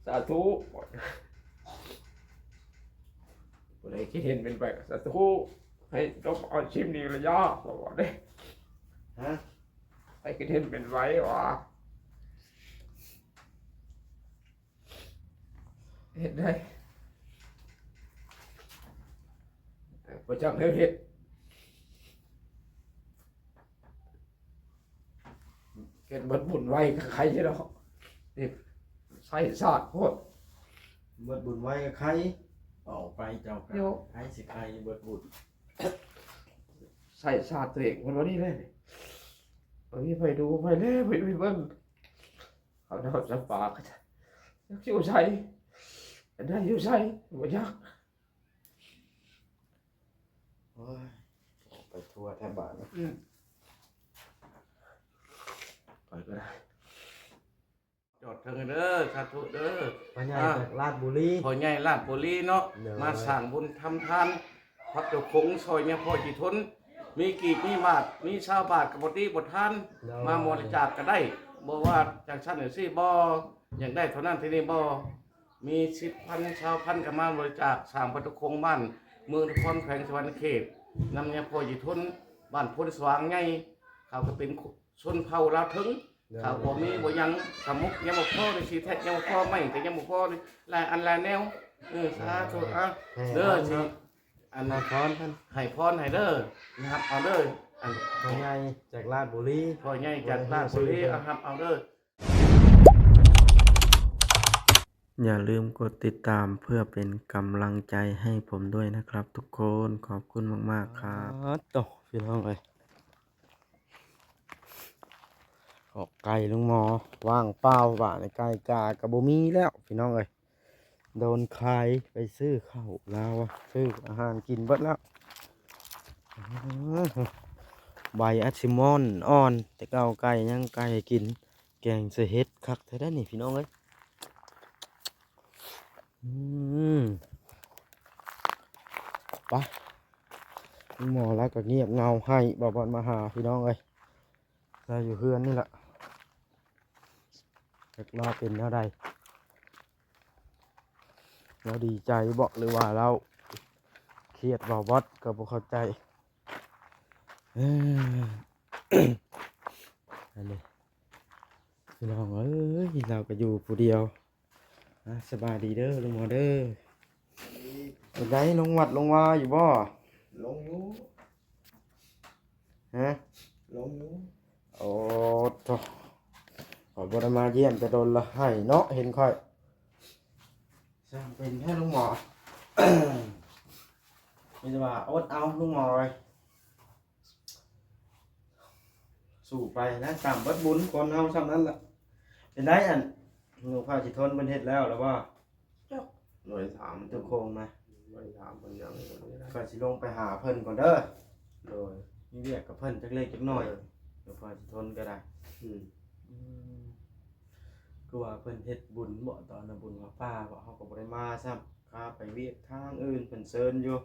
ສາທຸ ຜູ້ໃດຄິດເຫັນເປັນໄປກໍສາທຸ ໃຫ້ຈົບເອົາຊີບນີ້ລະຢ່າ ວ່າເດ້ ຮະ ໃຫ້ຄິດເຫັນເປັນໄປວ່າ ເຮັດໄດ້ ບໍ່ຈັກແນວເຮັດ ເຮັດເບິດບຸນໄວກໍໄຄເນາະ ນີ້ໃຊ້ຊາດໂພດ ເບິດບຸນໄວກໍໄຄ ເວົ້າໄປເຈົ້າກໍ ໂຍ ໃຜຊິໄຄເບິດບຸນ ໃຊ້ຊາດຕົວເອງ ເພິ່ນວ່ານີ້ແຫຼະ ບໍ່ມີໃຜດູໃຜແລ ບໍ່ມີເບິ່ງ ເຂົາເຈົ້າຈຳປາກໍຈະ ຈັກຢູ່ໃສ ໄດ້ຢູ່ໃສ ບໍ່ຈັກ ໂອ້ຍ ໄປທົ່ວແທ້ບາດນີ້ ອືມ ໄປກໍໄດ້ ຈອດເຖິງເດີ ສາທຸເດີ ພໍ່ໃຫຍ່ ອ່າ ຈາກລາດບຸລີ ພໍ່ໃຫຍ່ລາດບຸລີເນາະ ໂດຍ ມາສ້າງບຸນທຳທານ ພັກເຈົ້າຄົງຊ່ອຍຍາພໍ່ຈີທົນ ມີກີບມີບາດ ມີຊາວບາດກໍບໍ່ຕິບໍ່ທານ ໂດຍ ມາບໍລິຈາກກໍໄດ້ ບໍ່ວ່າຈັ່ງຊັ້ນຈັ່ງຊີ້ບໍ່ ຢາກໄດ້ເທົ່ານັ້ນເທົ່ານີ້ບໍ່ ມີສິບພັນ ຊາວພັນກໍມາບໍລິຈາກ ສ້າງປະຕູຄົງບ້ານເມືອງນະຄອນ ແຂວງສະຫວັນນະເຂດ ນຳຍາພໍ່ຈີທົນ ບ້ານໂພນສະຫວ່າງໃຫຍ່ ເຂົາກໍເປັນຊົນເຜົ່າລາວເທິງ ໂດຍ ເຂົາບໍ່ມີບໍ່ຫຍັງ ສະໝຸກຍັງບໍ່ພໍ ໄດ້ຊີແທັກຍັງບໍ່ພໍ ໄມ້ກໍຍັງບໍ່ພໍ ຫຼາຍອັນຫຼາຍແນວ ເອີ ສາທຸ ໂດຍ ອາ ເດີ ເນາະ ຊິ ອັນ ໃຫ້ພອນເພິ່ນ ໃຫ້ພອນໃຫ້ເດີ ຮັບເອົາເດີ ອັນ ພໍ່ໃຫຍ່ຈາກລາດບຸລີ ພໍ່ໃຫຍ່ຈາກລາດບຸລີ ເອົາ ຮັບເອົາເດີ. ຢ່າลืมกดติดตามเพื่อเป็นกำลังใจให้ผมด้วยนะครับทุกคน ขอบคุณมากๆครับ อาโต พี่น้องเอ้ย ขอกไก่ลุงหมอว่างเปล่า บาดนี้ไก่กาก็บ่มีแล้ว พี่น้องเอ้ย โดนขายไปซื้อข้าวลาว ซื้ออาหารกินเบิดแล้ว อื้อหือ ใบอัลมอนด์อ่อน แต่เก่าไก่ยังไก่กิน แกงใส่เห็ดคักแท้เด้อนี่พี่น้องเอ้ย อืม ไป หมอลาวก็เงียบเหงาไห้ บ่าวบอลมาหาพี่น้องเอ้ย ลาวอยู่เฮือนนี่แหละ จักลาวเป็นแนวใด ลาวดีใจบ่ หรือว่าลาวเครียด บ่าวบอลก็บ่เข้าใจ เอ้อ อันนี้ พี่น้องเอ้ย ลาวก็อยู่ผู้เดียว อ่ะ สบายดีเด้อลุงหมอเด้อ เป็นได ลงวัดลงวาอยู่บ่ ลงอยู่ ฮะ ลงอยู่ โอ้โธ่ ข้อยบ่ได้มาเยี่ยมแต่โดนละ ไห้เนาะ เห็นข้อย ช่างเป็นแท้ลุงหมอ มีแต่ว่าอดเอาลุงหมอเอ้ย สู้ไปนะ ตามเบิดบุญคนเฮาส่ำนั้นล่ะ เป็นไดอัน หลวงพ่อสิทนเพิ่นเฮ็ดแล้วหรือบ่ จัก บ่ได้ถาม ตุโคงนะ บ่ได้ถามเพิ่นหยัง เพิ่นนี่นะ ข้อยสิลงไปหาเพิ่นก่อนเด้อ โดย มีเวียกกับเพิ่นจักเล็กจักน้อย เออ หลวงพ่อสิทนก็ได้ อืม อืม คือว่าเพิ่นเฮ็ดบุญบ่ ตอนนั้นบุญผ้าป่าบ่ เฮาก็บ่ได้มาซ้ำ ข้าไปเวียกทางอื่นเพิ่นเชิญอยู่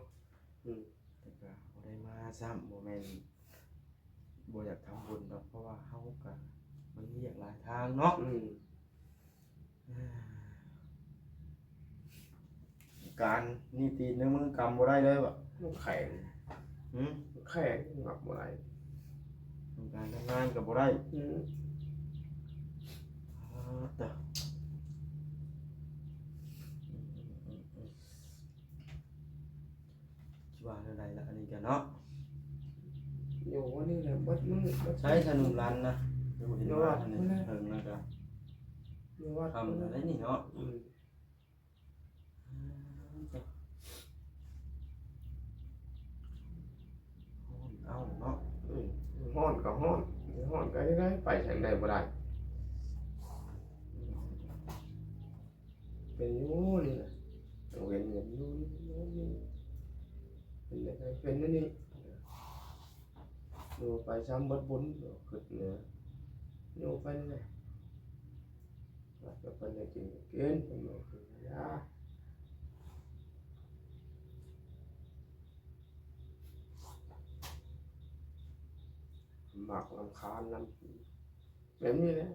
อืม แต่ก็บ่ได้มาซ้ำ บ่แม่นบ่อยากทำบุญดอก เพราะว่าเฮาก็มีเวียกหลายทางเนาะ อืม การนี่ตีนในมือกำบ่ได้เลยบ่ มันแข็ง หืม มันแข็ง งับบ่ได้ การทำงานก็บ่ได้ อืม อ่า เด้อ สิว่าแนวใดล่ะ อันนี้ก็เนาะ อยู่วันนี้แหละ เบิดมื้อ เบิด ใช้สนุมรันนะ อยู่เห็นว่าอันนี้ อยู่วัด เพิ่งแล้วก็ อยู่วัด ทำอะไรนี่เนาะ อืม ฮ้อนเอ้าเนาะ อืม ฮ้อนก็ฮ้อน ฮ้อนก็ได้ ไปทางใดบ่ได้ เป็นอยู่นี่นะ เว้นกันอยู่นี่ เป็นจั่งใด เป็นอยู่นี่ อยู่ไปซ้ำเบิดบุญ คิดเนี่ย อยู่ไปนี่แหละ ว่าแต่เพิ่นได้กินก็กิน เพิ่นบ่กินก็อย่า มักรำคาญนำ แบบนี้แหละ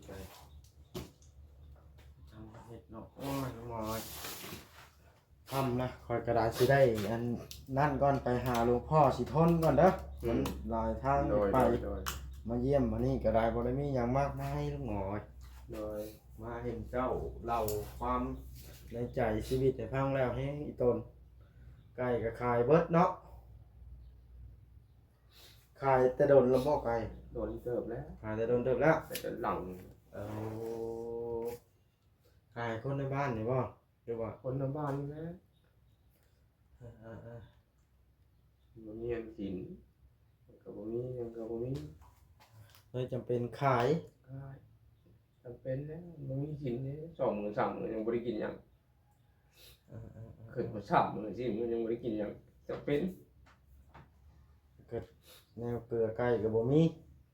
ไป ເນາະ. ໂອ້ຍ ນ້ອງໝອຍ ຄ່ຳລະ ຂ້ອຍກໍໄດ້ ຊິໄດ້ອັນນັ້ນກ່ອນ ໄປຫາຫຼວງພໍ່ສີທົນກ່ອນເດີ. ອືມ ມັນຫຼາຍທາງ ໂດຍ ໄປ ໂດຍ ໂດຍ ມາຢ້ຽມມານີ້ກໍໄດ້ ບໍ່ໄດ້ມີຫຍັງມາກມາຍ ນ້ອງໝອຍ. ໂດຍ ມາເຫັນເຈົ້າເລົ່າຄວາມໃນໃຈຊີວິດໃຫ້ຟັງແລ້ວ ແຮງອີ່ຕົນ ໄກ່ກໍຂາຍເບິດເນາະ. ຂາຍແຕ່ດົນແລ້ວບໍ່ໄກ່? ດົນເຕີບແລ້ວ ຂາຍແຕ່ດົນເຕີບແລ້ວ ແຕ່ເປັນຫຼັງ. ເອົາ ຂາຍຄົນໃນບ້ານນີ້ບໍ່ ຫຼືວ່າ? ຄົນໃນບ້ານນີ້ແຫຼະ. ເອີໆໆ ບໍ່ມີຫຍັງກິນ ກໍບໍ່ມີຫຍັງ ກໍບໍ່ມີ ເລີຍຈຳເປັນຂາຍ. ຂາຍ ຈຳເປັນແລ້ວ ບໍ່ມີກິນເດ້ ສອງມື້ສາມມື້ຍັງບໍ່ໄດ້ກິນຫຍັງ. ເອີໆໆ ຂຶ້ນມາສາມມື້ສີ່ມື້ຍັງບໍ່ໄດ້ກິນຫຍັງ ຈຳເປັນ. ກໍແນວເກືອໄກ່ກໍບໍ່ມີ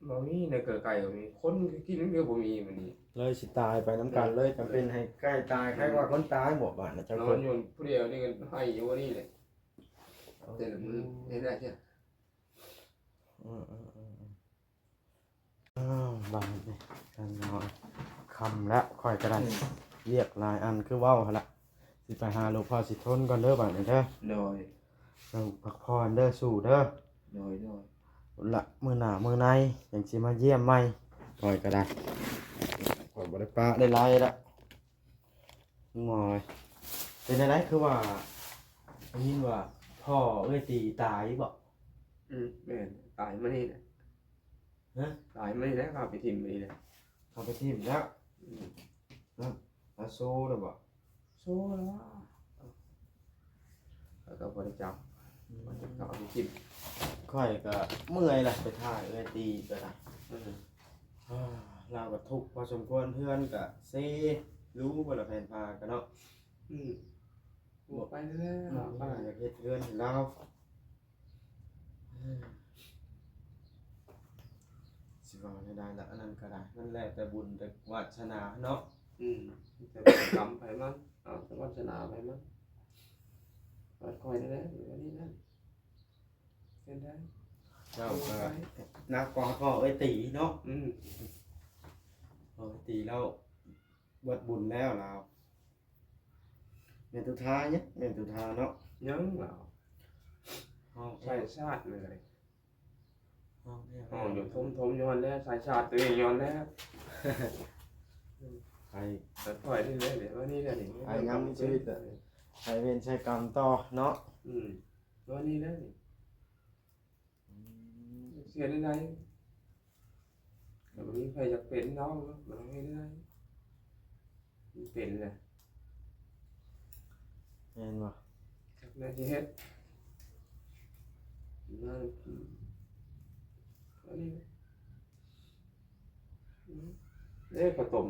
ບໍ່ມີ ແນວເກືອໄກ່ກໍມີ ຄົນກິນກໍບໍ່ມີມື້ນີ້ ເລີຍຊິຕາຍໄປນຳກັນເລີຍ. ເອີ ຈຳເປັນໃຫ້ໄກ່ຕາຍ ໃຜວ່າຄົນຕາຍບໍ່ບາດນະ ເຈົ້າ ນອນຢູ່ຜູ້ດຽວນີ້ກໍໄຫ້ຢູ່ນີ້ແຫຼະ ແຕ່ລະມື້ເຮັດໄດ້ເທື່ອ. ອືມໆໆ ອ້າວ ບາດນີ້ຂ້ານ້ອຍຄ່ຳແລ້ວ ຂ້ອຍກໍໄດ້ ອືມ ວຽກຫຼາຍອັນຄືເວົ້າຫັ້ນລະ ຊິໄປຫາຫຼວງພໍ່ສີທົນກ່ອນເດີບາດນີ້ເດີ. ໂດຍ ເຈົ້າພັກຜ່ອນເດີ ສູ້ເດີ. ໂດຍໆ ລະມື້ໜ້າມື້ໃນຈັ່ງຊິມາຢ້ຽມໃໝ່ ຂ້ອຍກໍໄດ້ ຂ້ອຍບໍ່ໄດ້ປະໄດ້ໄລລະ. ນ້ອງໝອຍ ເປັນແນວໃດ ຄືວ່າໄດ້ຍິນວ່າພໍ່ເອື້ອຍຕີຕາຍບໍ? ອືມ ແມ່ນ ຕາຍມື້ນີ້ແຫຼະ. ຮະ? ຕາຍມື້ນີ້ແຫຼະ ເຂົາເອົາໄປຖິ້ມມື້ນີ້ແຫຼະ. ເຂົາໄປຖິ້ມແລ້ວ? ອືມ ເອົາໂຊແລ້ວບໍ? ໂຊແລ້ວ ເຂົາກໍບໍ່ໄດ້ຈັບ ອືມ ເຂົາເອົາໄປຖິ້ມ. ຂ້ອຍກໍເມື່ອຍລະ ໄປຖ້າເອື້ອຍຕີກໍໄດ້. ເອີ ລາວກໍທຸກພໍສົມຄວນ ເຮືອນກໍເຊ ຮູ້ບໍ່ລະ ແຜ່ນຜ້າກໍເນາະ. ອືມ ບໍ່ໄປແລ້ວ ອືມ ຢາກເຮັດເຮືອນໃຫ້ລາວ. ຊິເວົ້າແນວໃດລະ ອັນນັ້ນກໍໄດ້ ມັນແລ້ວແຕ່ບຸນແຕ່ວາດສະໜາເນາະ. ອືມ ແຕ່ບຸນກຳໃຜມັນ ເອົາແຕ່ວາດສະໜາໃຜມັນ. ບາດຂ້ອຍນີ້ແຫຼະ ອັນນີ້ນັ້ນ ເຮັດໄດ້ ເຈົ້າກໍໜັກກວ່າພໍ່ເອື້ອຍຕີເນາະ. ອືມ ພໍ່ເອື້ອຍຕີລາວເບິດບຸນແລ້ວລາວ. ແມ່ນຕຸທາຍັງ ແມ່ນຕຸທາເນາະ ຍັງລາວ ຮ້ອງ ສາຍຊາດເລີຍ ຮ້ອງ ຮ້ອງຢູ່ ຖົມໆຢູ່ຫັ້ນແຫຼະ ສາຍຊາດຕົວເອງຢູ່ຫັ້ນແຫຼະ. ໄປ ໄປປ່ອຍນີ້ເລີຍ ເລີຍວ່ານີ້ແຫຼະນີ້ ໄປນຳຊີວິດແຫຼະ ໄປເວນໃສ່ກຳຕໍ່ເນາະ. ອືມ ວ່ານີ້ແຫຼະນີ້. ອືມ ເຮັດແນວໃດ ກໍບໍ່ມີໃຜຢາກເປັນດອກເນາະ ມັນເຮັດແນວໃດ ມັນເປັນແຫຼະ. ແມ່ນບໍ່? ຈັກແນວຊິເຮັດ ມາ ອັນນີ້ ເດ້ ເຂົ້າຕົ້ມ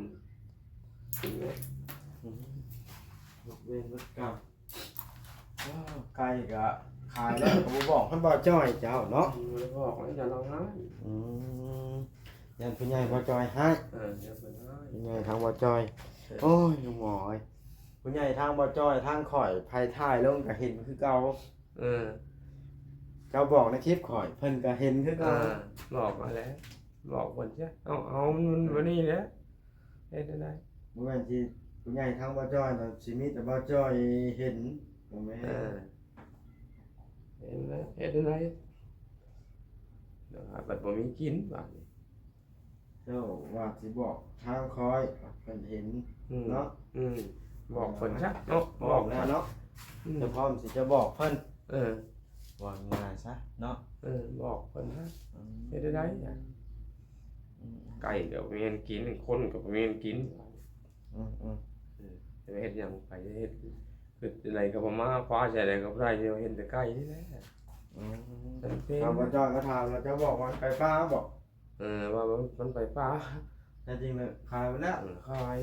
ກິນເດ້. ອືມ ເວນເວນກຳ ເອີ ໄກ່ກໍຂາຍແລ້ວ ກໍບໍ່ບອກເພິ່ນ ບ່າວຈ້ອຍເຈົ້າເນາະ. ອືມ ບໍ່ໄດ້ບອກ ຢ້ານລາວຮ້າຍ. ອືມ ຢ້ານຜູ້ໃຫຍ່ບ່າວຈ້ອຍຮ້າຍ. ເອີ ຢ້ານເພິ່ນຮ້າຍ ຜູ້ໃຫຍ່ທາງບ່າວຈ້ອຍ. ເອີ ໂອ້ຍ ນ້ອງໝອຍ ຜູ້ໃຫຍ່ທາງບ່າວຈ້ອຍ ທາງຂ້ອຍ ໃຜຖ່າຍລົງກໍເຫັນຄືເກົ່າ. ເອີ ເຈົ້າບອກໃນຄລິບຂ້ອຍ ເພິ່ນກໍເຫັນຄືເກົ່າ. ເອີ ບອກມາແລ້ວ ບອກເພິ່ນຊະ. ເອົາ ເອົາ ມັນ ມັນບໍ່ນີ້ແຫຼະ ເຮັດແນວໃດ? ບໍ່ແມ່ນຊິ ຜູ້ໃຫຍ່ທາງບ່າວຈ້ອຍນະ ຊິມີແຕ່ບ່າວຈ້ອຍເຫັນ ບໍ່ແມ່ນ. ເອີ ເຫັນແລ້ວ ເຮັດແນວໃດ? ບັດບໍ່ມີກິນບາດນີ້. ເຈົ້າວ່າຊິບອກທາງຂ້ອຍ ເພິ່ນເຫັນ ອືມ ເນາະ. ອືມ ບອກເພິ່ນຊະເນາະ ບອກແລ້ວເນາະ. ອືມ ເຈົ້າພ້ອມຊິຈະບອກເພິ່ນ. ເອີ ວ່າງ່າຍຊະເນາະ. ເອີ ບອກເພິ່ນຊະ. ອືມ ເຮັດໄດ້ໃດ? ອືມ ໄກ່ກໍບໍ່ມີອັນກິນ ຄົນກໍບໍ່ມີອັນກິນ. ອືມໆ ເອີ ຈະເຮັດຫຍັງໄປ ເຮັດ ຄິດຈັ່ງໃດກໍບໍ່ມາ ຄວ້າໃສ່ໃດກໍບໍ່ໄດ້ ດຽວເຫັນແຕ່ໄກ່ນີ້ແຫຼະ. ອືມ ຈຳເປັນ ຖ້າບໍ່ຈອຍມາຖາມແລ້ວ ເຈົ້າບອກວ່າໄປປ່າບໍ? ເອີ ວ່າມັນ ມັນໄປປ່າ ແທ້ຈິງແລ້ວຂາຍໄປແລ້ວ. ເອີ ຂາຍ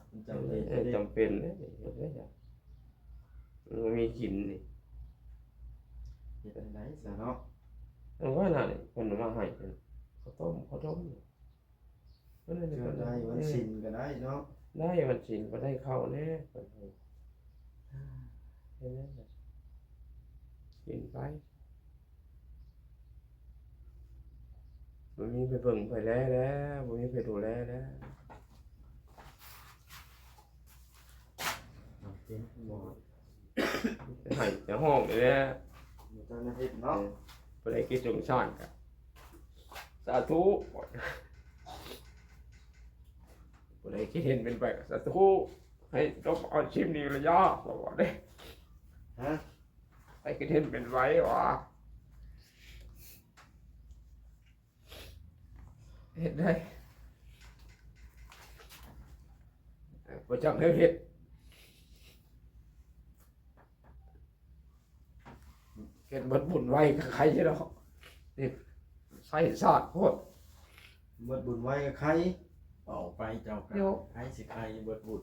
ມັນຈຳເປັນ ເອີ ເດ້ ຈຳເປັນເດ້ ເຮັດໄດ້ຫຍັງ ມັນບໍ່ມີກິນນີ້ ເຮັດຈັ່ງໃດຊະເນາະ. ເອີ ວ່ານັ້ນ ເພິ່ນເອົາມາໃຫ້ ເພິ່ນ ເຂົ້າຕົ້ມ ເຂົ້າຕົ້ມ ເພິ່ນ ເຈົ້າໄດ້ວັນສິນກໍໄດ້ເນາະ. ໄດ້ວັນສິນກໍໄດ້ເຂົ້າແດ່ ເພິ່ນໃຫ້ ເຮັດແນວໃດ ກິນໄປ. ບໍ່ມີໃຜເບິ່ງໃຜແລແລ້ວ ບໍ່ມີໃຜດູແລແລ້ວ. ໃຫ້ຈະຮ້ອງນີ້ແຫຼະ ເຈົ້າໜ້າເຮັດເນາະ ເອີ ຜູ້ໃດຄິດສົງສານກະສາທຸ ຜູ້ໃດຄິດເຫັນເປັນໄປກະສາທຸ ໃຫ້ຕົກເອົາຊີບນີ້ລະຢ່າ ວ່າເດ້ ຮະ ໃຜຄິດເຫັນເປັນໄປວ່າ ເຮັດໄດ້ ບໍ່ຈັກແນວເຮັດ ເຮັດເບິດບຸນໄວກະໄຄຢູ່ດອກ ນີ້ໃຊ້ສາດໂພດ ເບິດບຸນໄວກະໄຄ ເວົ້າໄປເຈົ້າກະ ໂຍ ໃຜຊິໄຄເບິດບຸນ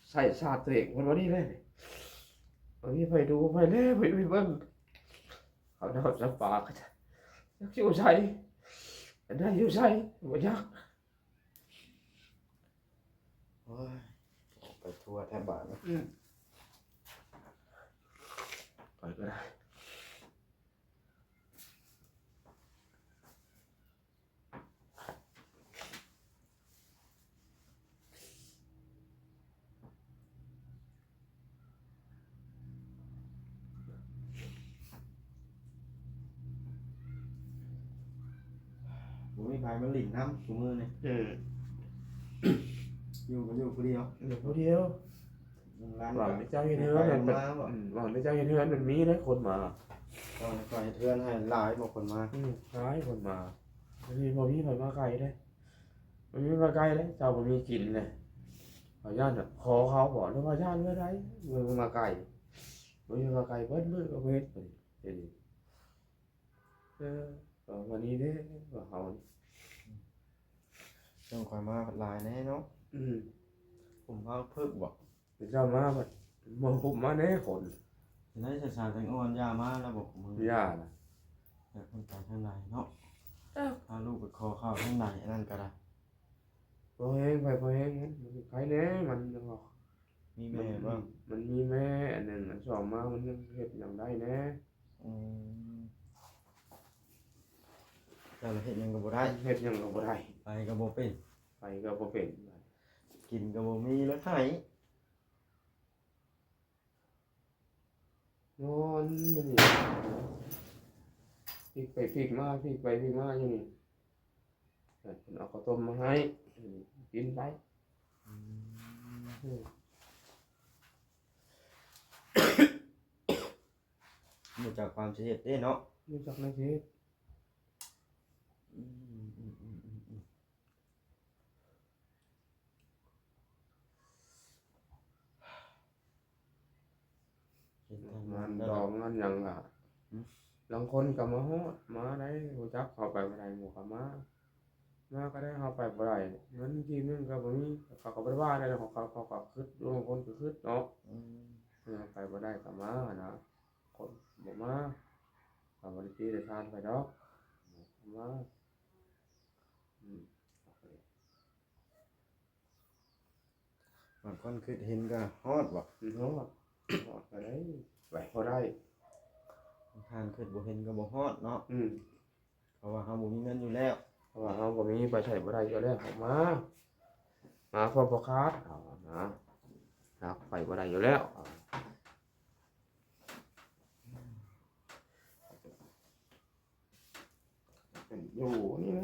ໃຊ້ສາດຕົວເອງ ເພິ່ນວ່ານີ້ແຫຼະ ບໍ່ມີໃຜດູໃຜແລ ບໍ່ມີໃຜເບິ່ງ ເຂົານອນສຳປາກະຈັກຢູ່ໃສ ອັນໃດຢູ່ໃສ ບໍ່ຈັກ ໂອ້ຍ ອອກໄປທົ່ວແທ້ບາດນີ້ ອືມ ໄປກະໄດ້. ບໍ່ມີໃຜມາຫຼິ້ນນຳຊຸມື້ນີ້ ເອີ ຢູ່ກະຢູ່ຜູ້ດຽວ ຢູ່ຜູ້ດຽວ ຫຼານ ຫວັງແຕ່ເຈົ້າເຮັດເຮືອນ ໄປມາບໍ່ ອືມ ຫວັງແຕ່ເຈົ້າເຮັດເຮືອນ ມັນມີເດ້ຄົນມາ ເຈົ້າເຮັດເຮືອນໃຫ້ຫຼາຍບໍ່ຄົນມາ ອືມ ຫຼາຍຄົນມາ ອັນນີ້ບໍ່ມີໃຜມາໄກເດ້ ບໍ່ມີມາໄກເດ້ ເຈົ້າບໍ່ມີກິນເດ້ ເຂົາຢ້ານແບບຂໍເຂົາບໍ ຫຼືວ່າຢ້ານແນວໃດ ບໍ່ມີມາໄກ ບໍ່ມີມາໄກ ເບິດມື້ກະບໍ່ເຮັດ ເອີ ເອີ ເອີ ວັນນີ້ເດ້ ວ່າເຮົາ ຈັ່ງຄ່ອຍມາຫຼາຍແດ່ເນາະ ອືມ ກຸ່ມເຮົາເພິກບໍ ເຈົ້າມາບັດ ມາຫຸ້ມມາແດ່ຄົນ ຈັ່ງໃດສາວແຕງອ່ອນ ຢ່າມາແລ້ວບໍ ມື້ ຢ່າລະ ຈັກມັນໄປທາງໃດເນາະ ເອີ ພາລູກໄປຂໍເຂົ້າທາງໃດ ອັນນັ້ນກະໄດ້ ພໍແຮງໄປ ພໍແຮງມັນ ມັນໄຄແດ່ ມັນ ມີແມ່ບໍ່ ມັນມີແມ່ອັນໜຶ່ງ ອັນສອງມາ ມັນຍັງເຮັດຫຍັງໄດ້ແດ່ ອືມ ເຈົ້າລະເຮັດຫຍັງກະບໍ່ໄດ້ ເຮັດຫຍັງກະບໍ່ໄດ້ ໄປກະບໍ່ເປັນ ໄປກະບໍ່ເປັນ ກິນກະບໍ່ມີລະໄຄ ນອນຢູ່ນີ້ ພິກໄປພິກມາ ພິກໄປພິກມາຢູ່ນີ້ ເພິ່ນເອົາເຂົ້າຕົ້ມມາໃຫ້ ກິນໄປ ອືມ ອືມ ຮູ້ຈັກຄວາມຊິເຮັດເດ້ເນາະ ຮູ້ຈັກແນວຊິເຮັດ ອືມ ອືມ ອືມ ອືມ ອືມ. ເຮັດງານດອງງານຫຍັງກະ ຫຶ ລາງຄົນກະມາຮອດມາໄດ້ ຮູ້ຈັກເຂົ້າໄປບໍ່ໄດ້ ໝູ່ກະມາ ມາກະໄດ້ ເຮົາໄປບໍ່ໄດ້ ເງິນກີບໜຶ່ງກະບໍ່ມີ ເຂົາກະບໍ່ໄດ້ວ່າໄດ໋ ເຂົາ ເຂົາກະຄຶດ ລາງຄົນກະຄຶດເນາະ ອືມ ເຮົາໄປບໍ່ໄດ້ກະມາຫັ້ນນະ ຄົນບໍ່ມາ ເຮົາບໍ່ໄດ້ຕີໄດ້ທານໃຜດອກ ມາ ອືມ. ບາງຄົນຄຶດເຫັນກະຮອດບໍ? ຮອດ ຮອດກະໄດ້ ໄປພໍໄດ້ ບາງທ່ານຄຶດບໍ່ເຫັນກະບໍ່ຮອດເນາະ ອືມ ເພາະວ່າເຮົາບໍ່ມີເງິນຢູ່ແລ້ວ ເພາະວ່າເຮົາບໍ່ມີ ໄປໃສບໍ່ໄດ້ຢູ່ແລ້ວ ເຮົາມາ ມາພໍບໍ່ຂາດ ເຮົານະ ເຮົາໄປບໍ່ໄດ້ຢູ່ແລ້ວ ເປັນຢູ່ນີ້ນະ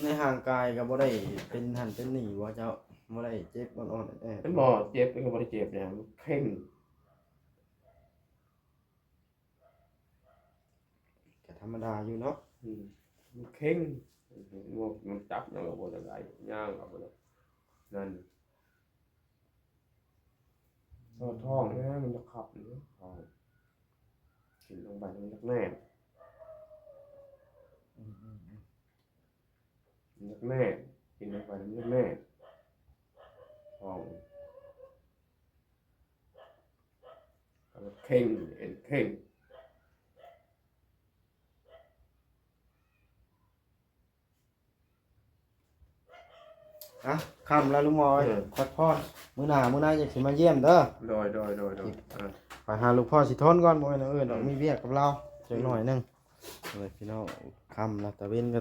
ໃນຮ່າງກາຍກະບໍ່ໄດ້ເປັນຫັ້ນເປັນນີ້ບໍ່ເຈົ້າ? ບໍ່ໄດ້ເຈັບອ່ອນໆແອດໆ ເຫັນບໍ່? ເຈັບນີ້ກະບໍ່ໄດ້ເຈັບແນວ ມັນເຄັ່ງ ກະທຳມະດາຢູ່ເນາະ ອືມ ມັນເຄັ່ງ ມັນຈັບຫຍັງກະບໍ່ໄດ້ ຍ່າງກະບໍ່ໄດ້ ນັ້ນ ສອດທ້ອງແດ່ ມັນຢາກຂັບຢູ່ ເອົາ ກິນລົງໄປມັນຢາກແໜ້ນ ອືມ ອືມ ອືມ ມັນຢາກແໜ້ນ ກິນລົງໄປມັນຢາກແໜ້ນ ທ້ອງ ເຄັ່ງ ເອັນເຄັ່ງ. ອ່ະ ຄ່ຳແລ້ວລຸງໝໍເອີຍ ເອີ ພັກຜ່ອນ ມື້ໜ້າ ມື້ໜ້າຈັ່ງຊິມາຢ້ຽມເດີ ໂດຍ ໂດຍ ໂດຍ ໂດຍ ເອີ ໄປຫາຫຼວງພໍ່ສີທົນກ່ອນ ບໍ່ແມ່ນແນວອື່ນດອກ ອືມ ມີວຽກກັບລາວຈັກໜ້ອຍໜຶ່ງ ອືມ ເອີຍ ພີ່ນ້ອງ ຄ່ຳແລ້ວ ຕາເວັນກະ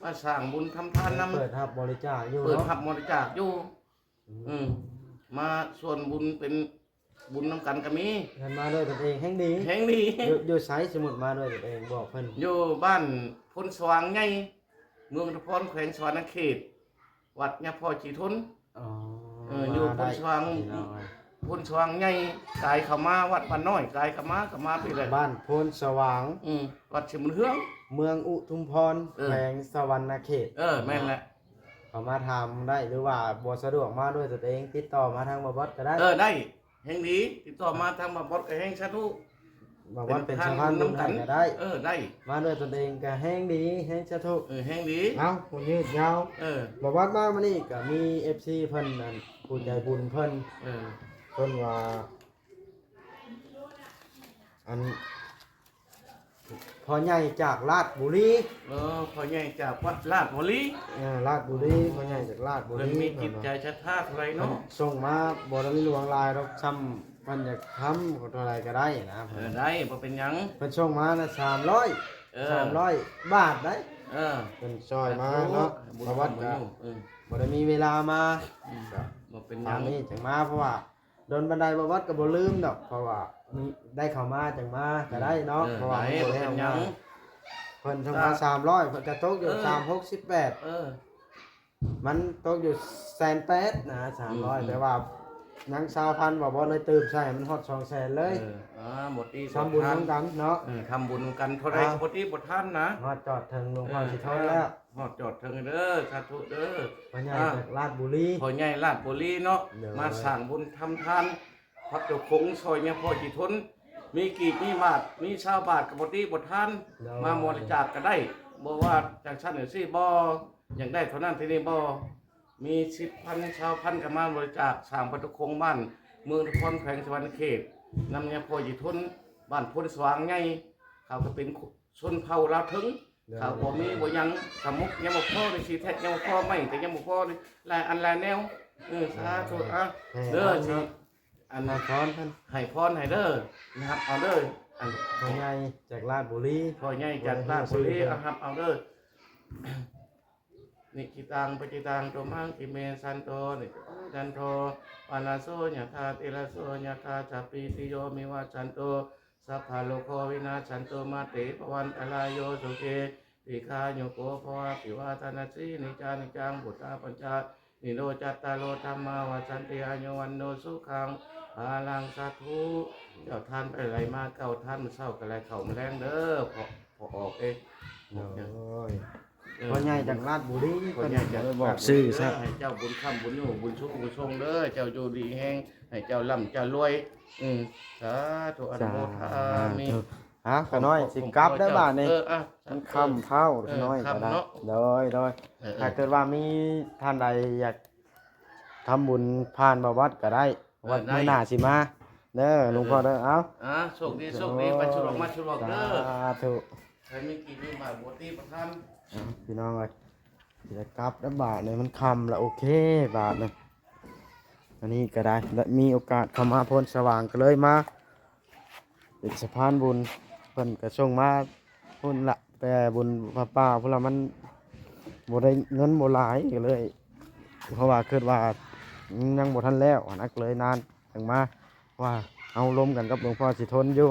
ມາສ້າງບຸນທຳທານນຳ ເປີດຮັບບໍລິຈາກຢູ່ ເປີດເນາະ ຮັບບໍລິຈາກຢູ່ ອືມ ອືມ ມາຊວນບຸນເປັນບຸນນຳກັນກໍມີ ເພິ່ນມາດ້ວຍຕົນເອງແຮ່ງດີ ແຮ່ງດີ ຢູ່ ຢູ່ໃສ? ສົມມຸດມາດ້ວຍຕົນເອງ ບອກເພິ່ນ ຢູ່ບ້ານໂພນສະຫວ່າງໃຫຍ່ ເມືອງອຸທຸມພອນ ແຂວງສະຫວັນນະເຂດ ວັດຍາພໍ່ຈີທົນ ອໍ ເອີ ຢູ່ໂພນສະຫວ່າງ ພີ່ນ້ອງເອີຍ ໂພນສະຫວ່າງໃຫຍ່ ກາຍເຂົ້າມາວັດບ້ານນ້ອຍ ກາຍເຂົ້າມາ ກໍມາພີ້ແຫຼະ ບ້ານໂພນສະຫວ່າງ ອືມ ວັດເຊບຸນເຮືອງ ເມືອງອຸທຸມພອນ ເອີ ແຂວງສະຫວັນນະເຂດ ເອີ ແມ່ນແຫຼະ ເຂົ້າມາຖາມໄດ້ ຫຼືວ່າບໍ່ສະດວກມາດ້ວຍຕົນເອງ ຕິດຕໍ່ມາທາງບ່າວບອດກໍໄດ້ ເອີ ໄດ້ ແຮ່ງດີ ຕິດຕໍ່ມາທາງບ່າວບອດກໍແຮ່ງສາທຸ ບ່າວບອດເປັນສະພານບຸນໃຫ້ກໍໄດ້ ເອີ ໄດ້ ມາດ້ວຍຕົນເອງກໍແຮ່ງດີ ແຮ່ງສາທຸ ເອີ ແຮ່ງດີ ເອົ້າ ບໍ່ຍືດຍາວ ເອີ ບ່າວບອດມາມື້ນີ້ກໍມີເອັຟຊີເພິ່ນ ອັນ ຜູ້ໃຈບຸນເພິ່ນ ເອີ ເພິ່ນວ່າ ອັນ ພໍ່ໃຫຍ່ຈາກລາດບູລີ ເອີ ພໍ່ໃຫຍ່ຈາກວັດລາດບູລີ ເອີ ລາດບູລີ ພໍ່ໃຫຍ່ຈາກລາດບູລີ ເພິ່ນມີຈິດໃຈສັດທາເທົ່າໃດເນາະ ເພິ່ນສົ່ງມາ ບໍ່ໄດ້ຫຼວງຫຼາຍດອກ ຊ່ຳເພິ່ນຢາກທຳເທົ່າໃດກໍໄດ້ນະ ເອີ ໄດ້ ບໍ່ເປັນຫຍັງ ເພິ່ນສົ່ງມານະ ສາມຮ້ອຍ ເອີ ສາມຮ້ອຍບາດໄດ໋ ເອີ ເພິ່ນຊ່ອຍມາເນາະ ສາທຸ ບໍ່ວ່າ ເອີ ບໍ່ໄດ້ມີເວລາມາ ອືມ ກໍບໍ່ເປັນຫຍັງ ຄາວນີ້ຈັ່ງມາ ເພາະວ່າ ດົນປານໃດບໍ່ວັດກໍບໍ່ລືມດອກ ເພາະວ່າມີ ໄດ້ເຂົ້າມາຈັ່ງມາກໍໄດ້ເນາະ ເອີ ເພາະວ່າມັນບໍ່ແລ້ວງ່າຍ ເພິ່ນສົ່ງມາສາມຮ້ອຍ ເພິ່ນກໍຕົກຢູ່ ເອີ ສາມຫົກສິບແປດ ເອີ ມັນຕົກຢູ່ແສນແປດນະ ສາມຮ້ອຍ ອືມ ແຕ່ວ່າຍັງຊາວພັນ ບໍ່ ບໍ່ໄດ້ຕື່ມໃສ່ໃຫ້ມັນຮອດສອງແສນເລີຍ ເອີ ອ່າ ບໍ່ຕີ ທຳບຸນນຳກັນເນາະ ເອີ ທຳບຸນນຳກັນ ເທົ່າໃດກໍບໍ່ຕີບໍ່ທັນນະ ຮອດຈອດເຖິງຫຼວງພໍ່ ເອີ ສີໂທນແລ້ວ ຮອດຈອດເຖິງເດີ ສາທຸເດີ ພໍ່ໃຫຍ່ ອ່າ ຈາກລາດບູລີ ພໍ່ໃຫຍ່ລາດບູລີເນາະ ໂດຍ ມາສ້າງບຸນທຳທານ ພັດໂຕຄົງຊ່ອຍຍາພໍ່ຈີທົນ ມີກີບມີບາດ ມີຊາວບາດກໍບໍ່ຕິບໍ່ທານ ໂດຍ ມາບໍລິຈາກກໍໄດ້ ບໍ່ວ່າຈັ່ງຊັ້ນຈັ່ງຊີ້ບໍ່ ຢາກໄດ້ເທົ່ານັ້ນເທົ່ານີ້ບໍ່ ມີສິບພັນ ຊາວພັນກໍມາບໍລິຈາກ ສ້າງພັດໂຕຄົງບ້ານເມືອງນະຄອນ ແຂວງສະຫວັນນະເຂດ ນຳຍາພໍ່ຈີທົນ ບ້ານໂພນສະຫວ່າງໃຫຍ່ ເຂົາກໍເປັນ ຊົນເຜົ່າລາວເທິງ ໂດຍ ເຂົາບໍ່ມີບໍ່ຫຍັງ ສະໝຸກຍັງບໍ່ພໍ ໄດ້ຊີແທັກຍັງບໍ່ພໍ ໄມ້ກໍຍັງບໍ່ພໍ ຫຼາຍອັນຫຼາຍແນວ ເອີ ສາທຸ ໂດຍ ອ່ະ ເດີ ໃຫ້ພອນເພິ່ນ ໃຫ້ພອນໃຫ້ເດີ ຮັບເອົາເດີ ອັນ ພໍ່ໃຫຍ່ຈາກລາດບູລີ ພໍ່ໃຫຍ່ຈາກລາດບູລີ ເອົາ ຮັບເອົາເດີ ນິກິຕັງປັດຈິຕັງ ຕຸມຫັງຄິເມ ສັນໂຕ ນິຈັນໂທ ປະລະໂສ ຍະຖາ ຕິລະໂສ ຍະຖາ ສັບປີຕິໂຍ ວິວັດສັນຕຸ ສັບພະໂລໂຄ ວິນາສສັນຕຸ ມາເຕ ພະວັນຕະລາຍໂຍ ສຸຂີ ດີຄາຍຸໂກ ພະວະ ອະພິວາທະນະສີລິສະນິຈຈັງ ພຸດທາປັນຈາ ນິໂຣ ຈັດຕາໂລ ທຳມາ ວັດສັນຕິ ອາຍຸ ວັນໂນ ສຸຂັງ ພະລັງ ສາທຸ ເຈົ້າທານໄປໄຫຼມາ ເກົ້າທານ ມື້ເຊົ້າກໍໄຫຼເຂົ້າມາແລງເດີ ພໍ່ ພໍ່ອອກເອງ ໂດຍ ເອີ ພໍ່ໃຫຍ່ຈາກລາດບູລີ ພໍ່ໃຫຍ່ຈາກ ເພິ່ນບອກຊື່ຊະ ໃຫ້ເຈົ້າບຸນຄ້ຳບຸນຢູ່ ບຸນຊຸກບຸນຊົງເດີ ເຈົ້າຢູ່ດີແຮງ ໃຫ້ເຈົ້າລ່ຳເຈົ້າລວຍ ອືມ ສາທຸ ອະນຸໂມທາມິ ສາທຸ ອ່ະ ຂ້ານ້ອຍຊິກັບແລ້ວບາດນີ້ ເອີ ອ່ະ ມັນຄ່ຳເພົ້າ ເອີ ຂ້ານ້ອຍກໍໄດ້ ຄ່ຳເນາະ ໂດຍ ໂດຍ ເອີ ເອີ ຖ້າເກີດວ່າມີທ່ານໃດຢາກທຳບຸນຜ່ານບ່າວວັດກໍໄດ້ ເອີ ວັດ ໄດ້ ມື້ໜ້າຊິມາເດີ ເອີ ຫຼວງພໍ່ເດີ ເອົາ ອ່າ ໂຊກດີ ໂຊກດີ ໄປສະດວກມາສະດວກເດີ ສາທຸ ໃຜມີກິນມີບາດບໍ່ຕິບໍ່ທັນ ເອົາ ພີ່ນ້ອງເອີຍ ຊິໄດ້ກັບແລ້ວບາດນີ້ ມັນຄ່ຳລະ ໂອເຄ ບາດນີ້ ອັນນີ້ກໍໄດ້ ແລະ ມີໂອກາດເຂົ້າມາໂພນສະຫວ່າງ ກໍເລີຍມາເປັນສະພານບຸນ ເພິ່ນກໍສົ່ງມາພຸ້ນລະ ແຕ່ບຸນຜ້າປ່າພຸ້ນລະ ມັນບໍ່ໄດ້ເງິນບໍ່ຫຼາຍ ກໍເລີຍ ເພາະວ່າຄິດວ່າຍັງບໍ່ທັນແລ້ວຫັ້ນນະ ກໍເລີຍນານຈັ່ງມາ ວ່າເຮົາລົມກັນກັບຫຼວງພໍ່ສີທົນຢູ່